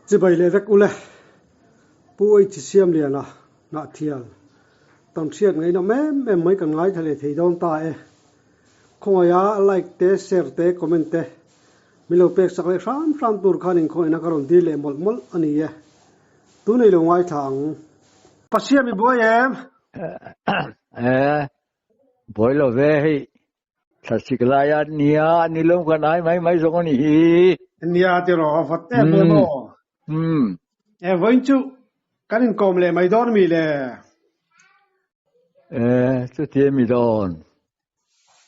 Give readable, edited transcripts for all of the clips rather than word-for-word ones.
Chibai leh vek ule. Pu H Siamliana, Hnahthial, tam hriat ngaihnawm em em mai kan ngaithla leh thei dawn ta e. Khawngaiha like te, share te, comment te min lo pek sak leh hram hram tur khan inkhawngaihna ka rawn dil leh mawlh mawlh a ni e. Tunei lo ngaithla ang. Pa Siam i buai em? E, buai lo ve hei. Thlasik lai a nia, ni lawm kan ai mai mai zawng a ni hi. Nia ti rawh, a vawt em em aw. E, vawiin chu kan inkawm leh mai dawn mi le? E, chuti a mi dawn.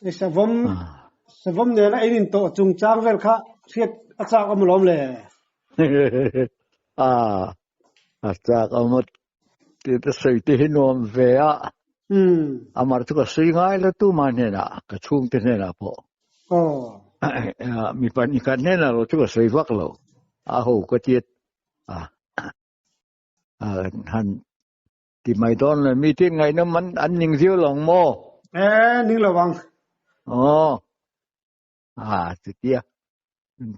E, savawm, savawm nena in intawh chungchang vel kha hriat a chak awm alawm le? A, a chak awm a Ti te sawi te hi nuam ve a. Amar chu ka sawi ngai lo tu mah hnenah, ka chhungte hnenah pawh. Mi pahnih khat hnenah erawh chu ka sawi vak lo. A ho ka ti a, han ti mai dawn lo. Mi tin ngaihnawm an ning zio lo ang maw? E, ning lo ang. Aw, a chutia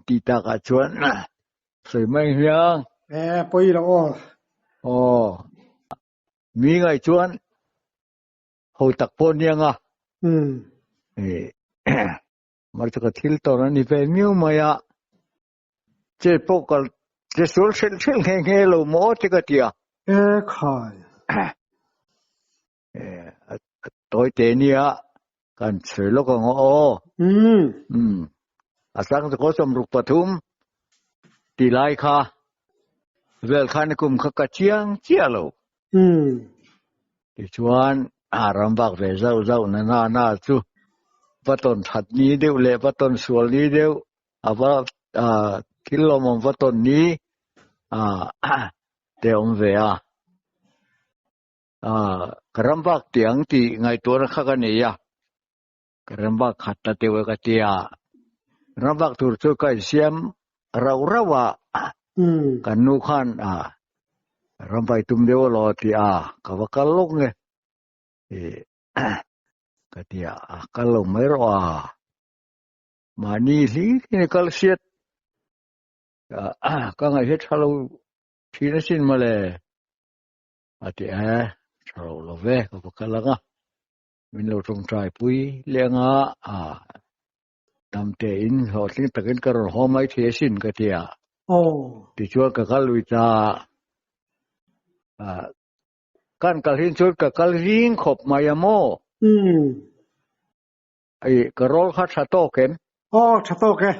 ti takah chuan sawi mai hiang. E, pawi lo aw. Aw, mi ngaih chuan ho tak pawh nia nga. E, mar chu ka thil tawn a ni ve miau mai a. Che pawh ka che sual hrelh hrelh nghe nghe lo maw te ka ti a. E, khai. Tawi te nia kan sawi lawk ang aw. A sang chu khaw 63 ti lai kha vel khan kum kha ka chiang chiah lo. Tichuan a ram vak ve zauh zauh na na na chu va tawn that ni deuh leh va tawn sual ni deuh a va thil lawmawm va tawn ni te awm ve a. Ka ram vak tih ang tih ngaihtuahna kha ka nei a, ka ram vak khat ta deuh e ka ti a, ram vak tur chu ka insiam rauh rauh a, kan nu khan ram vai tum deuh alaw a ti a, ka va kal lawk nge ka ti a, kal lo mai rawh a, mahni hlir hian i kal hriat ka ngaihhia tha lo thin asin mawle. A ti e, tha lo lo ve, ka va kal ang a, min lo tawngtai pui leh ang a, a dam te in hlawhtling takin ka rawn haw mai thei asin ka ti a. Tichuan ka kal lui ta a, kan kal hin chuan ka kal zing khawp mai a maw? Ai, ka roll kha tha tawk em? Aw, tha tawk e.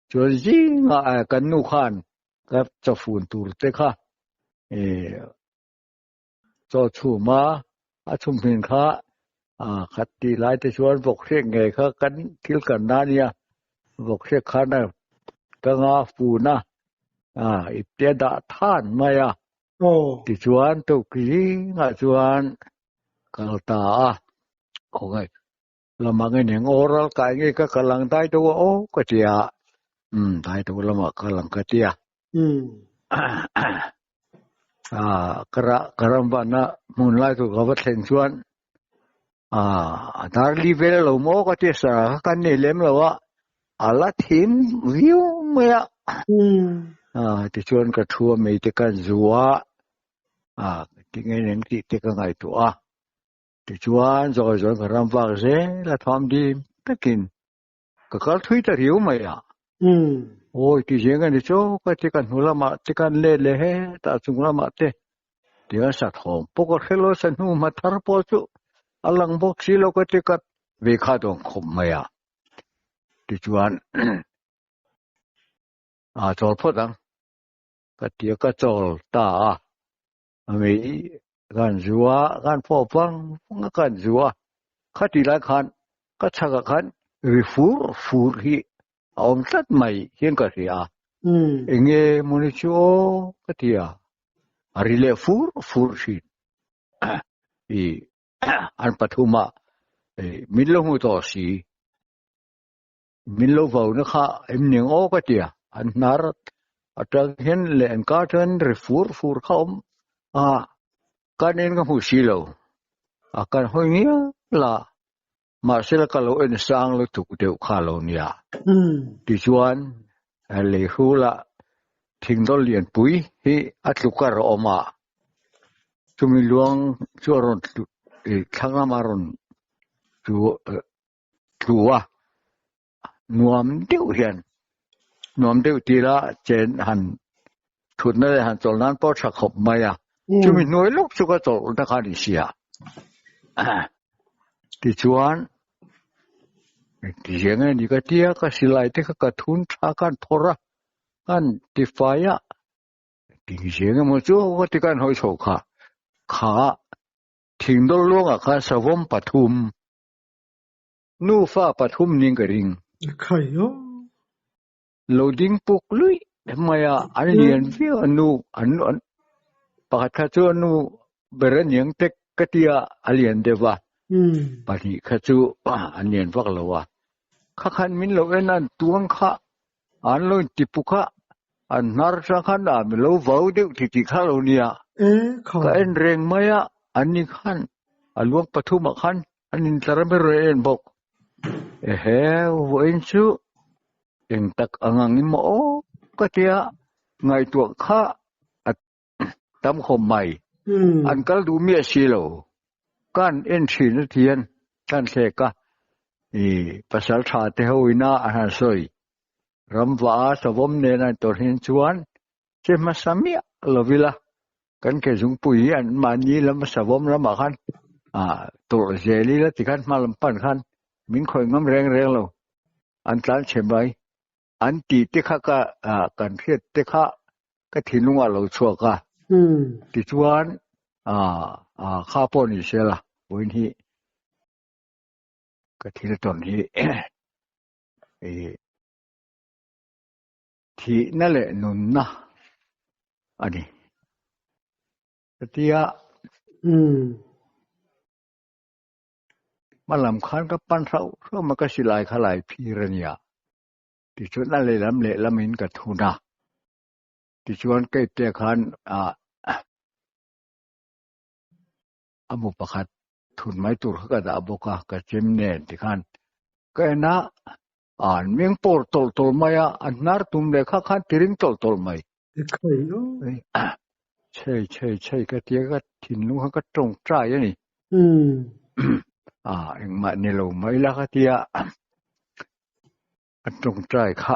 Chuan zingah kan nu khan ka chawfun tur te kha chaw chhum a, a chhum hmin kha khat tih lai te chuan vawk hrek ngei kha kan thil kan na nia, vawk hrek khan a ka nga fun a, ipte a dah than mai a, tichuan tukzingah chuan kal ta a, khawngaih Lamah nge ning aw ral kai nge ka kal ang dai deuh a aw ka ti a, umm dai deuh lamah kal ang ka ti a. Ka rah ka ram vanna hmun lai tur ka va thleng chuan a dar li vel lo maw ka ti a, sara kha kan nei lem lo a, a la thim viau mai a. Tichuan ka thu a mei te kan zu a, tinge eng tih te ka ngaihtuah a. Tichuan zawi zawi ka ram vak zel a thawm dim takin ka kal thui ta riau mai a. Awi ti zeng a ni chu ka ti ka hnu lamah te kan let leh hetah chung lamah te tichuan sathawm pawh ka hre lo sa hnu hma thar pawh chu a lang bawk si lo ka ti ka ve kha dawn khawp mai a. Tichuan a chawl phawt ang ka ti a ka chawl ta a. Mi kan zu a, kan pawh vang vang a kan zu a, khati lai khan ka chhakah khan ri fur fur hi a awm tlat mai hian ka hria a, enge mawni chu aw ka ti a, a ri leh fur fur thin i an pathum a min lo hmu tawh si, min lo vau na kha em ning aw ka ti a, an hnar atang hian leh an kar atang hian ri fur fur kha awm a, kan en ka hmu si lo, a kan hawi ngial a, mahse la ka lo en sang lutuk deuh kha lo nia, tichuan lei hrul ah. Thingdawl lianpui hi a tluk a rawh awm a, chumi luang chu a rawn thlang lama rawn tlu a, nuam deuh hian nuam deuh tila chen han thutna leh han chawlh nan pawh tha khawp mai a, chumi hnuai lawk chu ka chawlhna kha a ni si a. Tichuan engtiziah nge ni ka tia ka silai te kha ka thun tha khan phawrh a, kan ti fai a, engtiziah nge maw chu ka ti khan hawi chho kha, kha thingdawl luangah khan savawm pathum Nufa pathum ning ka ring. Khaio. Lo ding puk luih mai a, an lian viau a nu an an pakhat kha chu a nu ber a niang tek ka tia a lian deuh a, pahnih kha chu an lian vak lo a. Kha khan min lo en a, an tuang kha an lo inti puk a, an hnar chang khan a min lo vau deuh ti tih kha lo nia. Ka en reng mai a, an ni khan a luang pathumah khan An intlar a ber en bawk. Ehe, vawiin chu eng tak ang ang in maw aw ka tia ngaihtuah kha a tam khawp mai. An kal duh miah si lo. Kan en thin a thian kan thlek a, i pasal tha te ho ina an han sawi. Ramva a savawm nen a intawrh hin chuan che hmasa miah lo ila kan ke zungpui hi an mahni lam savawm lamah khan ah tawrh zel ila tikhan hma lam pan khan min khawih ngam reng reng lo an tlan chhe mai an tih te kha ka ah kan hriat te kha ka thinlungah lo chhuak a tichuan ah ah kha pawh ni se la vawiin hi ka thil tawn hi ih Thihna leh nunna a ni. Hetia hma lam khan ka pan hrauh hrauh mai ka silai kha lai phir a nia. Tichuan a lehlam lehlamin ka thun a. Tichuan Kate khan ah a bu pakhat thun mai tur kha ka dah bawk a, ka chem nen tikhan ka en a, an meng pawr tawlh tawlh mai a, a hnar tum leh kha khan ti ring tawlh tawlh mai. Chhei chhei chhei ka tia ka thinlung kha ka tawngtai a ni. A engmah ni lo mai la ka tia ka tawngtai kha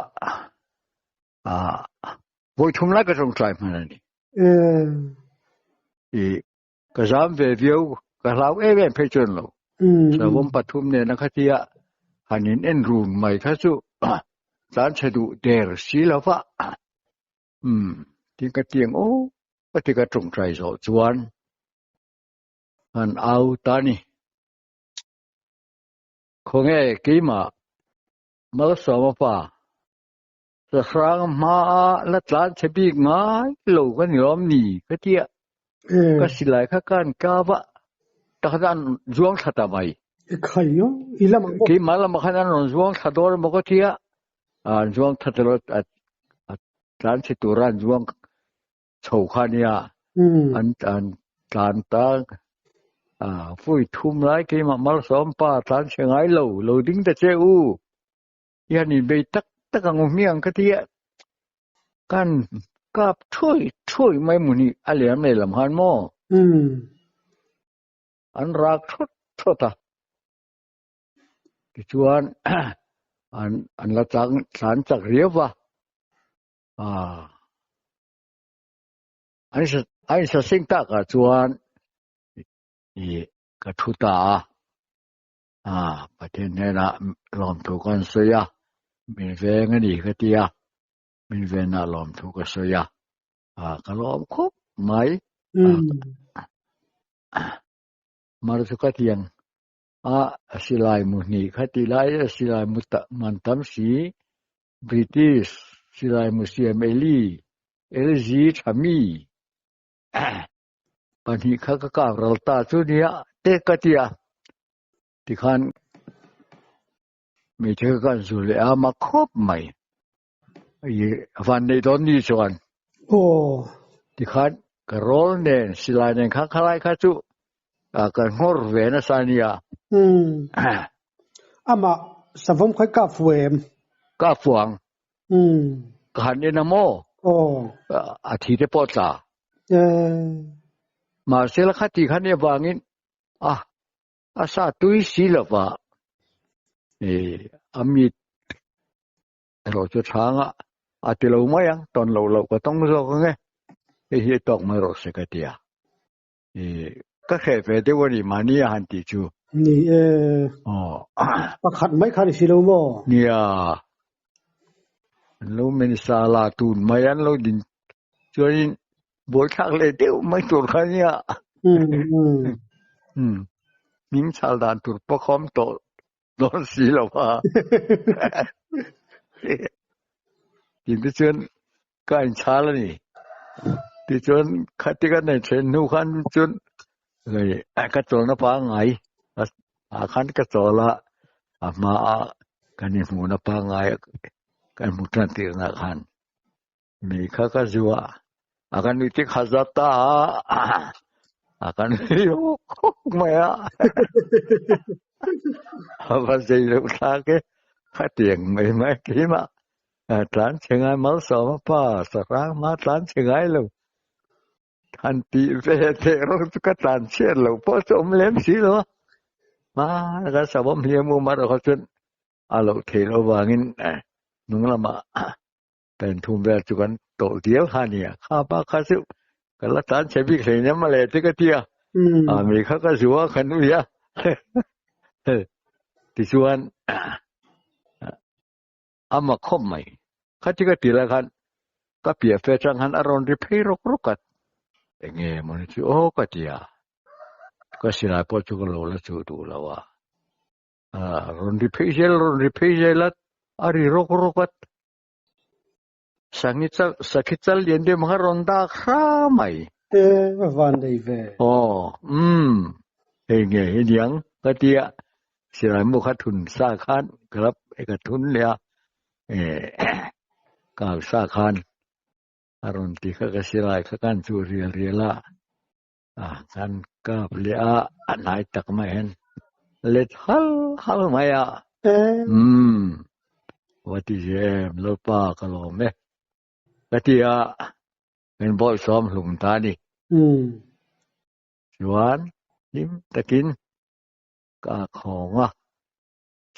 a vawi thum lai ka tawngtai hman a ni. I Ka zam ve viau, ka hlau em em phei chuan lo. Savawm pathum nena khatia han in en run mai kha chu tlan chhe duh der si lo va. Umm, tin ka tiang aw ka ti ka tawngtai zawh chuan han au ta ni. Khawnge keimah Malsawma pa Sahrang hmaa la tlan chhe bik ngai lo ka ni lawm ni ka tia. Ka silai kha kan kap a, takhat an zuang thla ta mai. Keimah lamah khan an rawn zuang thla dawn emaw ka tia, an zuang thla ta lo a, tlan chhe tura an zuang chho kha nia, an an tlan ta vawi thum lai keimah Malsawm pa tlan chhe ngai lo, lo ding ta che u. Hian in bei tak tak ang u hmiang ka ti a, kan kap thuai thuai mai mu ni a lem leh lam khan maw? An rak thawt thawt a, tichuan an an la tlang tlan chak riau va, an an insaseng takah chuan ih ka thu ta a. A, Pathian hnenah lawmthu kan sawi a, min veng a ni ka ti a, min venah lawmthu ka sawi a, a ka lawm khawp mai. Mar chu ka tiang a, a silai mu hnih kha ti lai a silai mu man tam si, British silai mu siam Eli, LG tha mi. Pahnih kha ka kak ral ta chu nia te ka ti a, tikhan hmeichhe kha kan zu leh a mak khawp mai. I van neih dawn ni chuan tikhan ka rawl nen silai nen kha khalai kha chu ka nghawr ve nasa a nia. Amah savawm kha i kap fu em? Kap fu ang. Ka han en a maw? A thi te pawh tla. Mahse la khati khan i avangin a a sa tui si lova a mit erawh chu chhang a, a ti lo mai ang, tawn loh loh ka tawng zawk ang e, hei hi a tawk mai rawh se ka ti a. Ka hreh ve deuh a ni mahni a han tih chu. Ni e, pakhat mai kha ni si lo maw? Nia, an lo men sa la tun mai an lo din chuanin buaithlak leh deuh mai tur kha nia. Hming chhal dan tur pawh kha awm tawh dawn si lo a. Tin te chuan ka inchhal a ni. Tichuan khati ka nei then hnu khan chuan ka chawlna pangngai ah khan ka chawl a, a hmaa kan inhmuhna pangngai kan hmu tan tirhna khan mi kha ka zu a, a ka nui te kha za ta a, a ka nui hawk hawk mai a, a va zei loh thlak e, khatiang mai mai keimah Tlan chhe ngai Malsawma pa sahrang hma tlan chhe ngai lo. Han tih ve teh rawh chu ka tlan chhiat lo pawh chu awm lem si lo a. Hma kan savawm hliam um erawh kha chuan a loh theih loh avangin hnung lamah pen thum vel chu kan tawlh dial kha a ni a. Kha pa kha chu ka la tlan chhe bik hleinem mawle te ka ti a. Mi kha ka zu a ka nui a. Tichuan A mak khawp mai. Khati ka ti lai khan ka piah fe atang khan a rawn ri phei rawk rawk a, enge mawni chu aw ka ti a, ka silai pawh chu ka lo la chuh duh lo a, a rawn ri phei zel rawn ri phei zel a, a ri rawk rawk a, Sangi chal sakhi chal lian deuh kha rawn dak hra mai. E a van nei ve. Aw umm hei nge hi niang ka ti a, Silai mu kha thun sa khan ka lap ka thun leh a, kau sa khan a rawn ti kha ka silai kha kan chu rial rial a, kan kap leh a, a hnai tak mai hian let hal hal mai a. Umm va ti zia em Lalpa ka lawm e ka ti a, min bawihsawm hlum ta a ni. Chuan hlim takin Ka khawng a,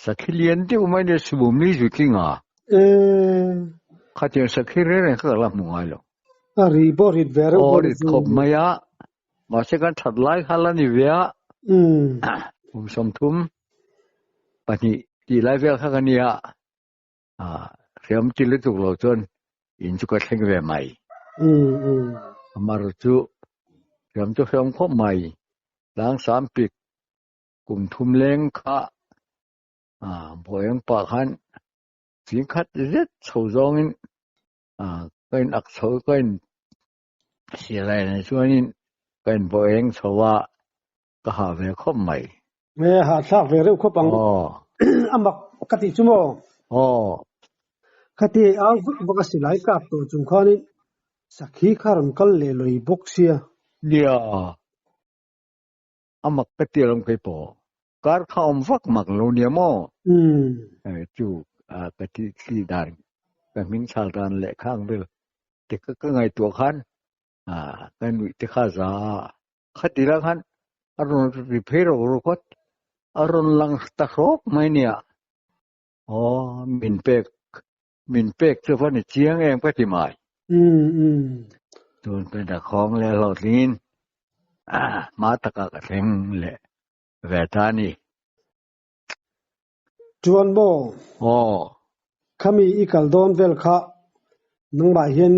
sakhi lian deuh mai nia Sumum ni zu tling a. Khatiang sakhi reng reng kha ka la hmu ngai lo. A ri pawh rit ve reuh pawh a rit khawp mai a, mahse kan that lai kha la ni ve a. Kum 30 tih lai vel kha ka nia. Hriam ti lutuk lo chuan in chu ka thleng ve mai. Amar chu hriam chu hriam khawp mai. Tlangsam pik kum thum leng kha Bawieng pah khan ching khat zet chho zawngin ka in ak chho ka in silai nen chuanin ka in Bawieng chho a ka hah ve khawp mai. Nge hah thlak ve reuh khawp ang. A mak ka tih chu maw? Ka ti au vak vak a silai kap tawh chung khanin sakhi kha rawn kal leh lawi bawk sia. Nia. A mak ka ti alawm kei pawh. Kar kha awm vak mak lo nia maw? Chu ka tih thli dan ka hming chhal dan leh khang vel te kha ka ngaihtuah khan ka nuih te kha za a. Khati lah khan a rawn ri phei rawk rawk a, a rawn lang ta hrawk mai nia. Aw min pek min pek chu va ni chiang em ka ti mai. Tun ka dakhawng leh hlawhtlingin hma takah ka thleng leh ve ta a ni. Chuan maw? Aw. Khami i kal dawn vel kha nangmah hian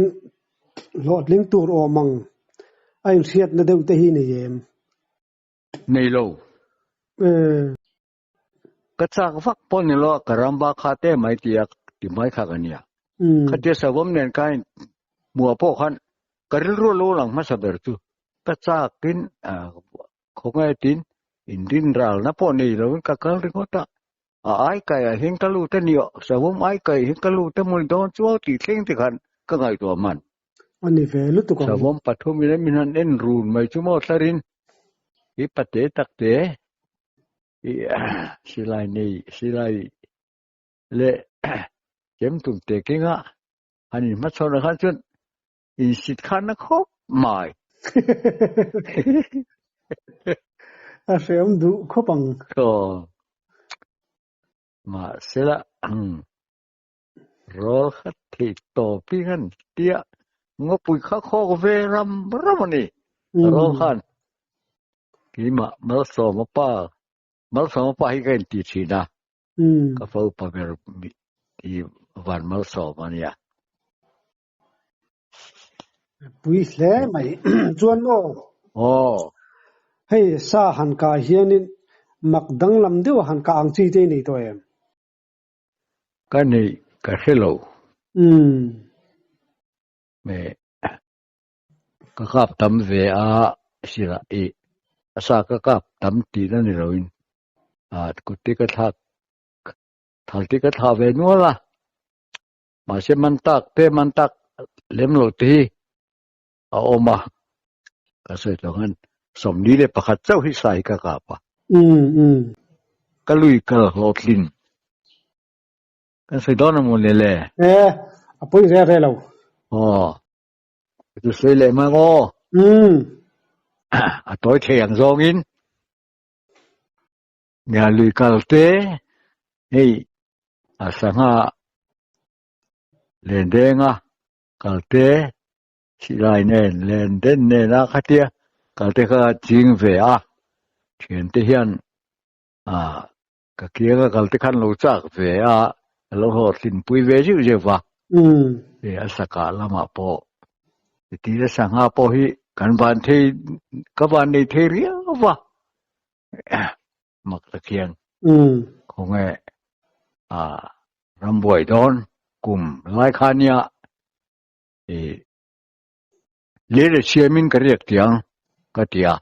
hlawhtling tur awm ang a inhriatna deuh te hi nei em? Nei lo. Ka chak vak pawh ni lo a, ka ram bak kha te mai ti a ti mai kha ka nia. Khatia savawm nen khan hmuah pawh khan ka rilru a lo lang hmasa ber chu ka chakin khawngaih tin inrin ralna pawh nei loin ka kal ringawt a, a ai kaiah hian ka lut a ni aw, savawm ai kaiah hian ka lut a mawni dawn chuau tih thleng te khan ka ngaihtuah hman. A ni ve lutuk ang. Savawm pathumin min han en run mai chu maw thlarin i pate takte i silai nei silai leh chem tum te kenga han inhmachhawn ah khan chuan. Insit khan na khawp mai. A hreawm duh khawp ang. Aw. Mahsela rawl kha theih tawp in an tia ngawpui kha khawk ve ram ram a ni. Rawl khan keimah Malsawma pa Malsawma pa hi ka inti thin a, ka fo pa ber hi Van Malsawma a nia. Pui hle mai. Chuan maw? Aw. Hei sa han kah hianin mak danglam deuh han kah ang chi te i nei tawh em? Ka neih ka hre lo. Umm. Me ka kap tam ve a sirah i a sa ka kap tam tihna ni loin a kut te ka thlak thal te ka thlah ve nual a. Mahse man tak te man tak lem lo te hi a awm a, ka sawi tawh khan 21 chauh hi sa hi ka kap a. Ka lui kal hlawhtlin kan sawi dawn a maw le le? E, a pawi re re lo. Aw, chu sawi leh mai maw? A tawi thei ang zawngin Nia lui kal te hei a sangha len denga kal te silai nen len den nena khatia kal te kha ching ve a thian te hian a ka kianga kal te khan lo chak ve a a lo hlawhtlin pui ve zeuh zeuh va e a saka lamah pawh ti a sangha pawh hi kan van thei ka van nei thei riau va. Mak tak hian khawnge a rambuai dawn kum lai kha nia i leh siamin ka riak tiang ka ti a,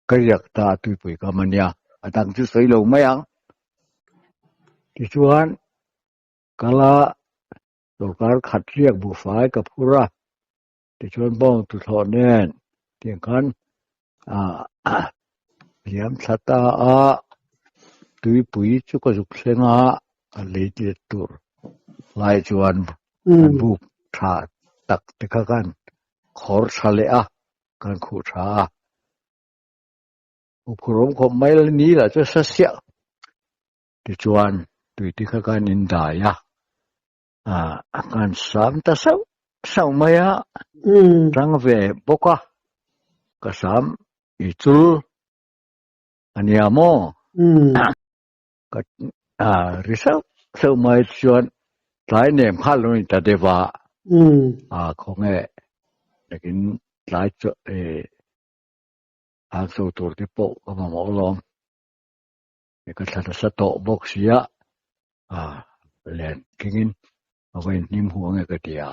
ka riak ta a tuipui kam a nia, a dang chu sawi lo mai ang. Tichuan kala sorkar khat riak buhfai ka phur a. Tichuan bawng tuthlawh nen tiang khan liam thla ta a, tuipui chu ka zuk thleng a, a lei let tur lai chuan an buk tha tak te kha khan khawr tha leh a, kan khuh tha a. Uphurawm khawp mai la ni lah chu sa siah. Tichuan tui te kha khan in dai a. A kan sam ta sauh sauh mai a, tang ve bawk a, ka sam i chul a nia maw? Ka ri sauh sauh mai chuan tlai nem kha lo ni ta deuh a, a khawnge takin tlai chu hang chho tur te pawh ka mamawh alawm. Ka thla nasa tawh bawk sia a len kengin a va inhnim hu ange ka ti a,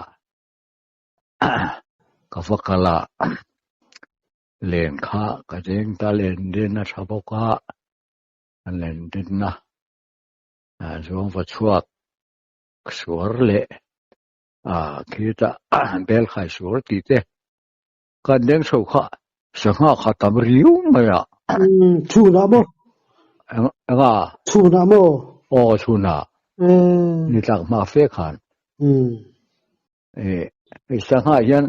ka va kal a, len kha ka deng ta len den a tha bawk a, a len den a zawng va chhuak suar leh a khita bel khai suar tih te Kan deng chho kha sangha kha tam riu mai a. Chhunah maw? Enga? Chhunah maw? Aw chhunah. Ni tlak hma fe khan. Hei sangha hian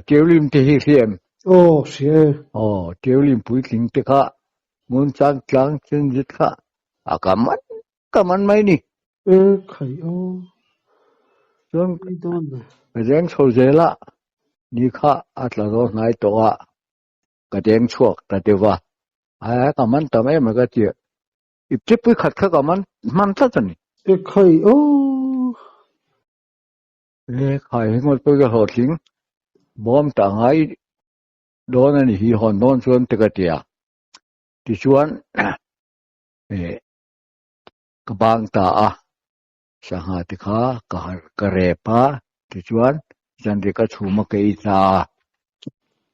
teulim te hi hria em? Aw hria e. Aw teulim puitling te kha ngun chang tlang chen zet kha a ka man ka man mai ni. E khai aw. Chuan ka deng chho zel a, ni kha a tla zo hnai tawh a, ka deng chhuak ta deuh a, a ka man tam em a ka ti a, ip chipui khat kha ka man hman tlat a ni. E khai aw. E khai hi ngawt pawh ka hlawhtling bawm ta ngai dawn a ni hi hawn dawn chuan te ka ti a, tichuan e ka bang ta a, sangha te kha ka har ka rep a, tichuan zanriah ka chhum a ka ei ta a,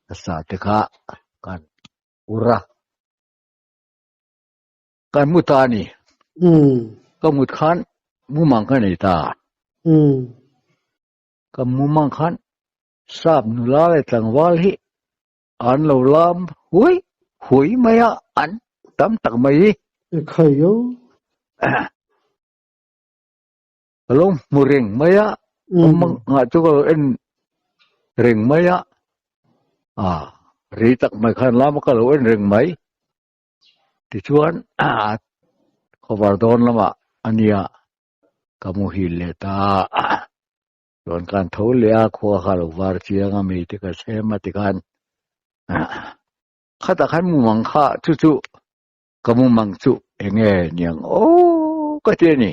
ka sa te kha kan ur a, kan mu ta a ni. Ka mut khan mumang ka nei ta. Ka mumang khan sap nula leh tlangval hi An lo lam huai huai mai a, an tam tak mai hi. I khai o. Ka lo hmu reng mai a. Ka mangah chu ka lo en reng mai a, a rei tak mai khan lama ka lo en reng mai. Tichuan khawvar dawn lamah a nia ka muhil leh ta a, chuan kan tho leh a, khua kha lo var chiang a mi te ka chhem a tikhan khatah khan mumang kha chu chu ka mumang chu enge niang aw ka ti a ni.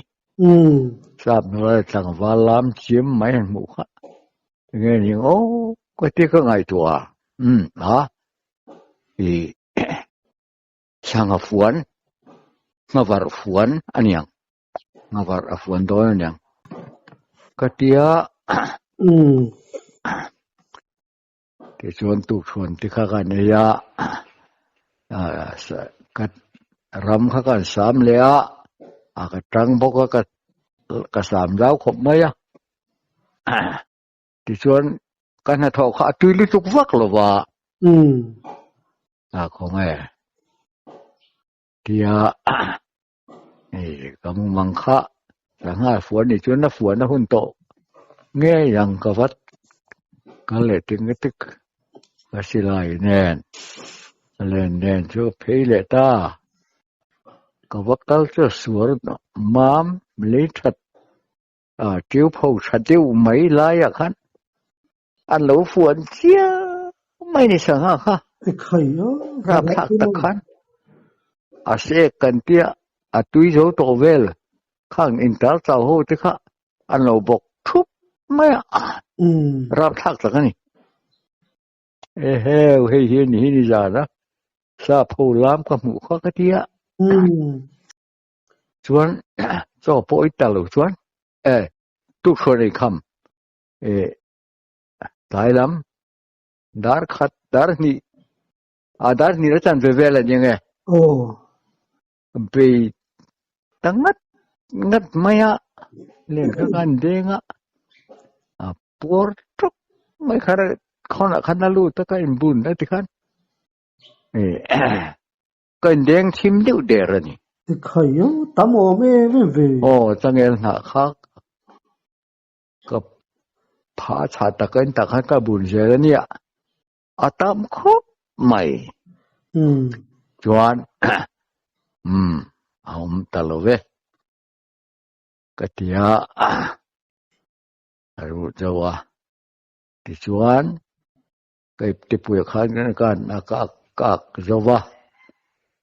Sap nula leh tlangval lam chiam mai han hmuh kha enge niang aw ka ti ka ngaihtuah a, umm a i Sangha fuan, nghavar fuan a niang, nghavar a fuan dawn a niang ka tia tichuan tukchhuan te kha kan ei a, ka ram kha kan sam leh a, a ka tang bawk a ka sam zau khawp mai a. Tichuan ka hnathawh kha a tui lutuk vak lo va. A khaw nge? Tia ka mumang kha sangha fuan ni chuan a fuan a hun tawh ngei ang ka vat kal leh ting tik ka silai nen a len nen chu ka phei leh ta. Ka va kal chu suar mam lei that A tiu pho tha deuh mai laiah khan an lo fuan chiang mai ni sangha kha. Rapthlak tak khan a sek kan tia a tui zo tawh vel khang intar chau ho te kha an lo bawk thup mai a, rapthlak tak a ni. Eheu hei hi a ni hi ni zan a, sap ho lam ka hmuh kha ka tia. Chuan chaw pawh i ta lo chuan e tukhruan ei kham e tlai lam dar khat dar hnih a dar hnih a chan ve vel a ni ange bei ta ngat ngat mai a len kha khan deng a a puar tawp mai kha khawnah khan a lut a ka inbun a tikhan e Ka indeng thim deuh der a ni. Tikhai a, tam awm em em ve. Aw, changel hnah kha ka pha chha tak in tak khan ka bun zel a nia, a tam khawp mai. Chuan umm a awm ta lo ve ka ti a, a ruh zo a. Tichuan Ka iptepui ah khan ka a kak kak zo va,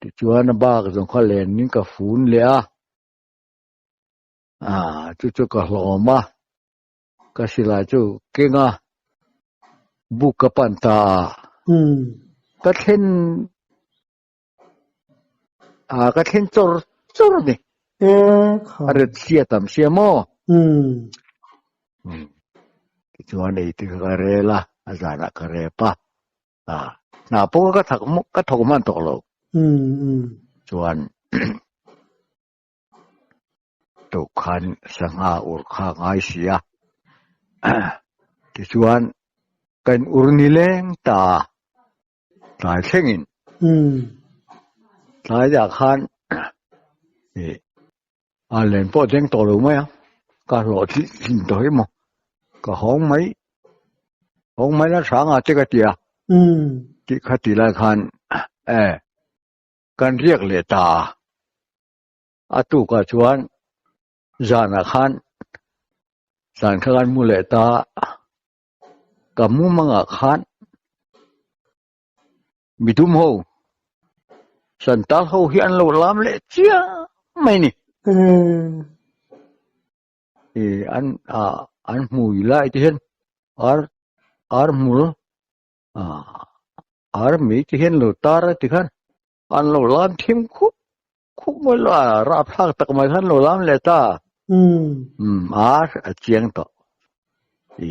tichuan a bak zawng kha len in ka fun leh a, ah chu chu ka hlawm a, ka silai chu keng a, buk ka pan ta a, ka thlen ah ka thlen chawr chawr a ni, a ret hria tam sia maw? Tichuan ei te kha ka rel a, a zanah ka rep a, ah hna pawh kha ka thak ka thawk hman tawh lo. Chuan tukhan sangha ur kha a ngai si a, tichuan ka in ur ni leng ta a, tlai thlengin tlaiah khan ih a len pawh a deng tawh lo mai a, ka hlawh thlih thin tawh hi maw ka hawng mai hawng mai la hrang a te ka ti a tih kha ti lai khan e kan riak leh ta a, a tukah chuan zanah khan zan kha kan mu leh ta a. Ka mumangah khan midum ho, Santal ho hi an lo lam leh chiang mai ni. I an an hmui lai te hian ar ar hmul ar mei te hian lo tar a ti khan an lo lam thim khup khup mai lo a, rapthlak tak mai khan lo lam leh ta. Umm a a chiang tawh. I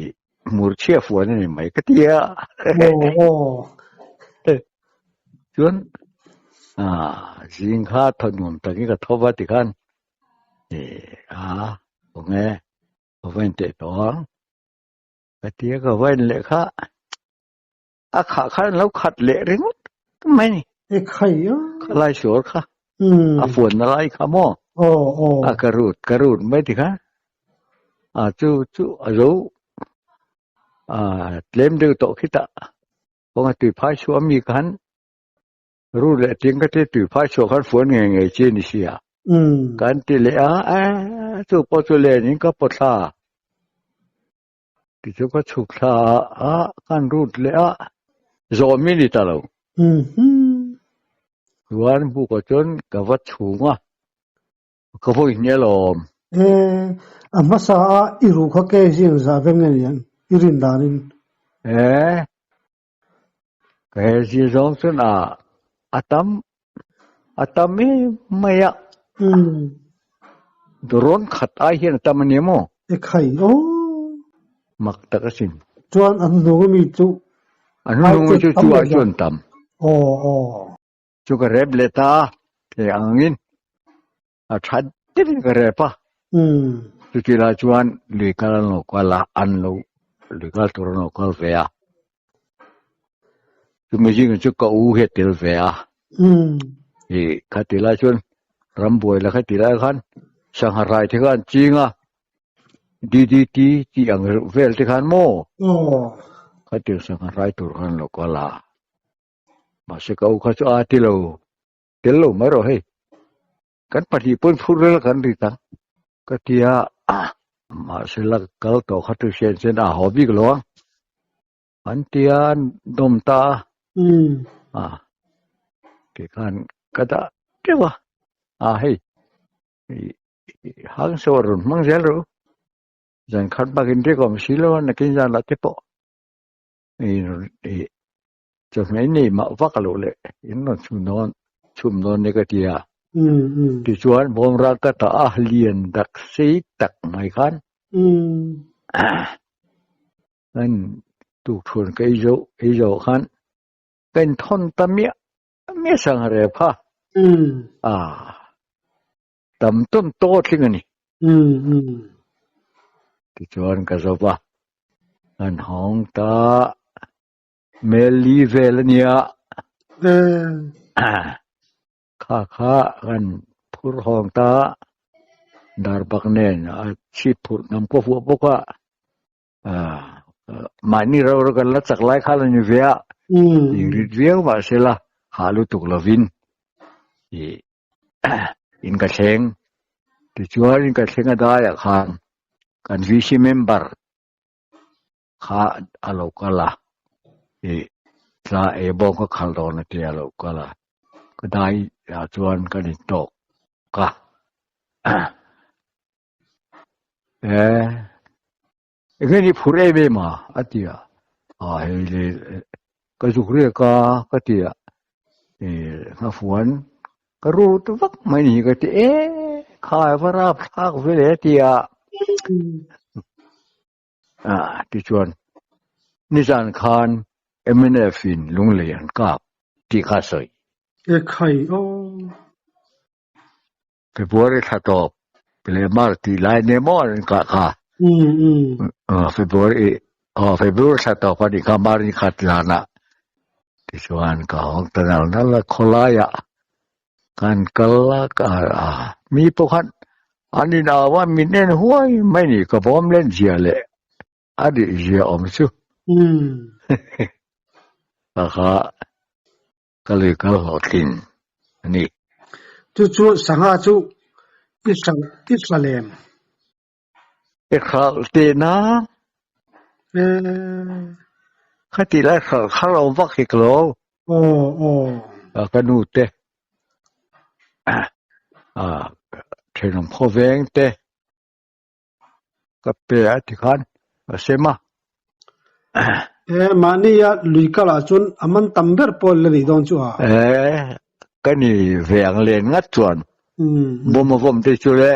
hmur chhia fuan a ni mai ka ti a. Chuan a zing kha thaw nuam takin ka tho va tikhan i a khawnge ka va inteh tawh ang ka ti a ka va in leh kha A khah khan an lo khat leh ringawt mai ni. E khai a. Kha lai sual kha. A fuan na lai kha maw? Aw aw. A ka rut ka rut mai ti kha. A chu chu a zo a tlem deuh tawh khitah kawnga tui phai chhuah ami khan ru leh ting ka ti tui phai chhuah khan fuan ngei ngei chi a ni sia. Kan ti leh a, e chu pawh chu len in ka pawt thla. Tichu ka chhuk thla a, kan rut leh a, zawm i ni ta lo. Chuan bukah chuan ka va chhung a, ka vawi hnial alawm. E, a hmasa a i ruh kha ke zing zah veng nge niang i rin danin? E, ka he zir zawng chuan a a tam a tam em mai a. Durawn khat ai hian a tam a nia maw? E khai aw. Mak tak asin. Chuan a hnuhnung ami chu A hnuhnung ami chu chu ai chuan tam. Aw aw. Chu ka rep leh ta a, thei angin a tha deuhin ka rep a. Chuti lai chuan lui kal an lo kal a, an lo lui kal tur an lo kal ve a. Chumi zingah chu ka u hi a tel ve a. I khati lai chuan rambuai la khati lai khan sangha rai te kha an ching a, DDT tih ang vel te khan maw khatiang sangha rai tur khan an lo kal a. Mahse ka u kha chu a ti lo tel lo mai rawh hei. Kan pahnih pawn phur rel kan ri tang ka ti a, mahse la kal tawh kha chu hriat chuan a haw bik lo ang an ti a, an dawm ta a, ti khan ka dah teuh a, a hei hang saw a rawn hmang zel rawh u, zan khat bakin riak awm si lo a nakin zan lah te pawh Chawhmeh nei mah vak a loh leh in rawn chhum dawn chhum dawn nia ka ti a. Tichuan bawmral ka tah a lian dak sei tak mai khan kan tukthuan ka ei zo ei zo khan ka inthawn ta miah miah sangha rep kha a tam tawn tawh tling a ni. Tichuan ka zo va kan hawng ta mel li vel a nia. Kha kha kan phur hawng ta dar bak nen a chhip phurh ngam ka huah bawk a. Mahni ro ro kan la chak lai khan a ni ve a. Rit viau mahsela hah lutuk lovin In ka thleng. Tichuan in ka thleng a daiah khan kan VC member kha a lo kal a, ih tla ei bawng ka khal dawn a tia a lo kal a, ka dai ah chuan kan intawk a. E enge ni phur em em a a ti a, a hei le ka zuk riak a ka ti a, ih nghafuan ka rut vak mai ni ka ti e khai va rap thlak ve le a ti a, a tichuan nizan khan mnf in lunglei an kap tih kha a sawi. E khai aw. February thla tawp leh March tih lai nia maw an kah kha. February aw February thla tawp a nih kha March ni khat zanah tichuan ka hawng ta nal nal a khawlaiah kan kal a a mi pawh khan an in au a min en huai mai ni ka bawm len zia leh a rih zia awm chu ka kha Ka lui kal hlawhtlin a ni. Chu chu sangha chu i hralh i hra lem. I hralh tihna? Kha tih lai hralh kha lo vak hek lo. Aw aw. Ka nu te thenawm khawveng te Ka pe a ti khan ka sem a. E, mahnia lui kal ah chuan a man tam ber pawh la nei dawn chu a. E, ka ni ve ang len ngat chuan bawm a vawm te chu le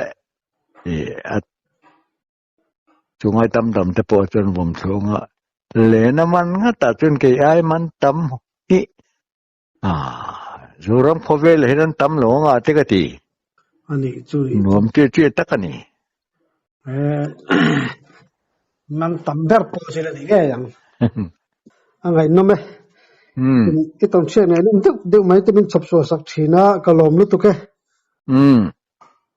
i a chungai tam tam te pawh chuan vawm chhung a len a man ngat ah chuan kei ai man tam hi a Zoram khawvel ah hian an tam lo anga te ka ti. A nih chu ni. Nuam tir tir tak a ni. Man tam ber pawh zir a ni ngei ang. A ngaihnawm e. I tawn hriat ngaihnawm deuh deuh mai te min chhawp chhuah sak thin a, ka lawm lutuk e.